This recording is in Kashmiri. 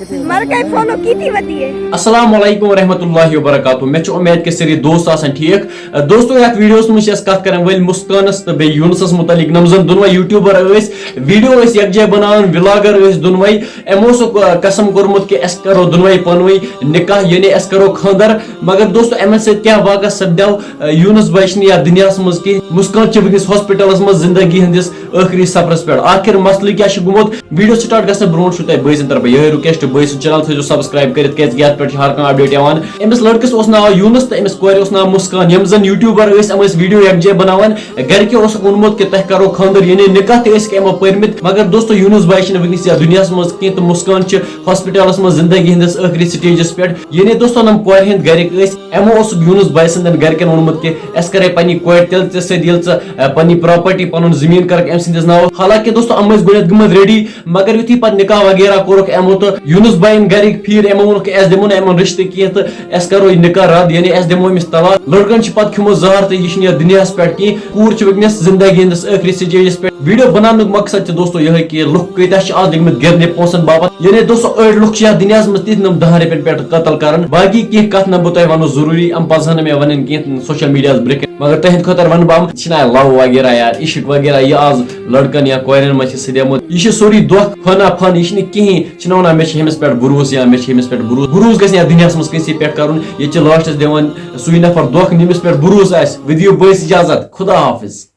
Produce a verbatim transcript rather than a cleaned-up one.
मर गए फॉलो की थी वती है। السلام علیکم ورحمۃ اللہ وبرکاتہ۔ مےٚ چھِ اُمید کہِ سٲری دوست آسن ٹھیٖک۔ دوستو، یتھ ویڈیوس منٛز چھِ أسۍ کتھ کران وٲلۍ مسکانس تہٕ بیٚیہِ یونسس متعلق، یِم زن دۄنوے یوٹیوبر ٲسۍ، ویڈیو ٲسۍ یکجاہ بناوان، ولاگر ٲسۍ دۄنوے۔ أمۍ اوسُکھ، آ، قسم کوٚرمُت کہِ أسۍ کرو دۄنوے پانوے نکاح، یعنی أسۍ کرو خاندر۔ مگر دوستو، یِمن سۭتۍ کیٛاہ واقعہ سپدیو، آ، یونس بچہِ نہٕ یتھ دُنیاہس منٛز کینٛہہ۔ مسکان چھِ وٕنکیٚس ہاسپٹلس منٛز زندگی ہٕنٛدِس ٲخری سفرس پٮ۪ٹھ۔ آخر مسلہٕ کیٛاہ چھُ گوٚمُت؟ ویڈیو سٹارٹ گژھنہٕ برونٛٹھ چھُ تۄہہِ بٲے سٕنٛدِ طرفہٕ یِہوٚے رِکویسٹ، بٲے سُنٛد چینل تھٲیزیو سبسکرایب کٔرِتھ، کیٛازِ کہِ یتھ پٮ۪ٹھ چھِ ہر کانٛہہ اپڈیٹ یِوان۔ أمِس لڑکس اوس ناو یونس تہٕ أمِس کورِ اوس ناو مسکان، یِم زن یوٹیوبر ٲسۍ، یِم ٲسۍ ویڈیو یکجاہ بناوان۔ گرِکیو اوسُکھ ووٚنمُت کہِ تۄہہِ کرو خانٛدر، یعنی نکاح تہِ ٲسِکھ یِمو پٔرمٕتۍ۔ مگر دوستو، یونس بھائی چھِنہٕ وٕنکیٚس یتھ دُنیاہس منٛز کینٛہہ تہٕ مسکان چھِ ہاسپٹلس منٛز زندگی ہٕنٛدِس ٲخری سٹیجس پٮ۪ٹھ۔ یعنی دوستو، یِم کورِ ہٕنٛدۍ گرِکۍ ٲسۍ، یِمو اوسُکھ یونس بھائی سٕنٛدٮ۪ن گرِکٮ۪ن ووٚنمُت کہِ أسۍ کرے پننہِ کورِ تیٚلہِ ژےٚ سۭتۍ، ییٚلہِ ژٕ، آ، پننہِ پراپرٹی، پنُن زٔمیٖن کرکھ أمۍ سٕنٛدِس ناوس۔ حالانکہِ دوستو، یِم ٲسۍ گۄڈٕنٮ۪تھ گٔمٕتۍ ریڈی، مگر یُتھُے پتہٕ نکاح وغیرہ کوٚرُکھ یِمو تہٕ یونس بھاین گرِکۍ پھیٖرۍ، یِمو ووٚنُکھ، "أسۍ دِمو نہٕ یِمن رشتہٕ کینٛہہ تہٕ أسۍ کرو یہِ نکاح رد، یعنی أسۍ دِمو أمِس طلاق۔" لڑکن چھِ پتہٕ کھیوٚمُت زہر تہٕ یہِ چھُنہٕ یتھ دُنیاہس پٮ۪ٹھ کینٛہہ۔ کوٗر چھِ وٕنکیٚنس زندگی ہٕنٛدِس ٲخری سٹیجس پٮ۪ٹھ۔ ویڈیو بناونُک مقصد چھُ دوستو یِہوٚے کہِ لُکھ کۭتیاہ چھِ آز لٔگمٕتۍ گرنہِ پونٛسن باپتھ۔ یعنی دوستو، أڑۍ لُکھ چھِ یتھ دُنیاہس منٛز تِتھۍ، یِم دَہن رۄپین پٮ۪ٹھ قتل کران۔ باقی کینٛہہ کتھ نہٕ بہٕ تۄہہِ ونو ضروٗری، یِم پزہن نہٕ مےٚ ونٕنۍ کینٛہہ سوشل میڈیاہس برٛونٛہہ کنہِ۔ مگر تُہنٛدِ خٲطرٕ ونہٕ بہٕ، یِم چھِنہٕ آے love وغیرہ یار، عشق وغیرہ، یہِ آز لڑکن یا کورٮ۪ن منٛز چھِ سپدیمُت، یہِ چھُ سورُے دۄکھ، فنا فن، یہِ چھُنہٕ کِہیٖنۍ۔ چھِنہٕ ونان مےٚ چھِ ہُمِس پٮ۪ٹھ بروسہٕ یا مےٚ چھِ ہُمِس پٮ۪ٹھ بروسہٕ۔ بروسہٕ گژھِ نہٕ یتھ دُنیاہس منٛز کٲنٛسے پٮ۪ٹھ کرُن۔ ییٚتہِ چھِ لاسٹس دِوان سُے نفر دۄکھ، ییٚمِس پٮ۪ٹھ بروسہٕ آسہِ۔ وۄنۍ دِیِو بٲیِس اجازت۔ خدا حافظ۔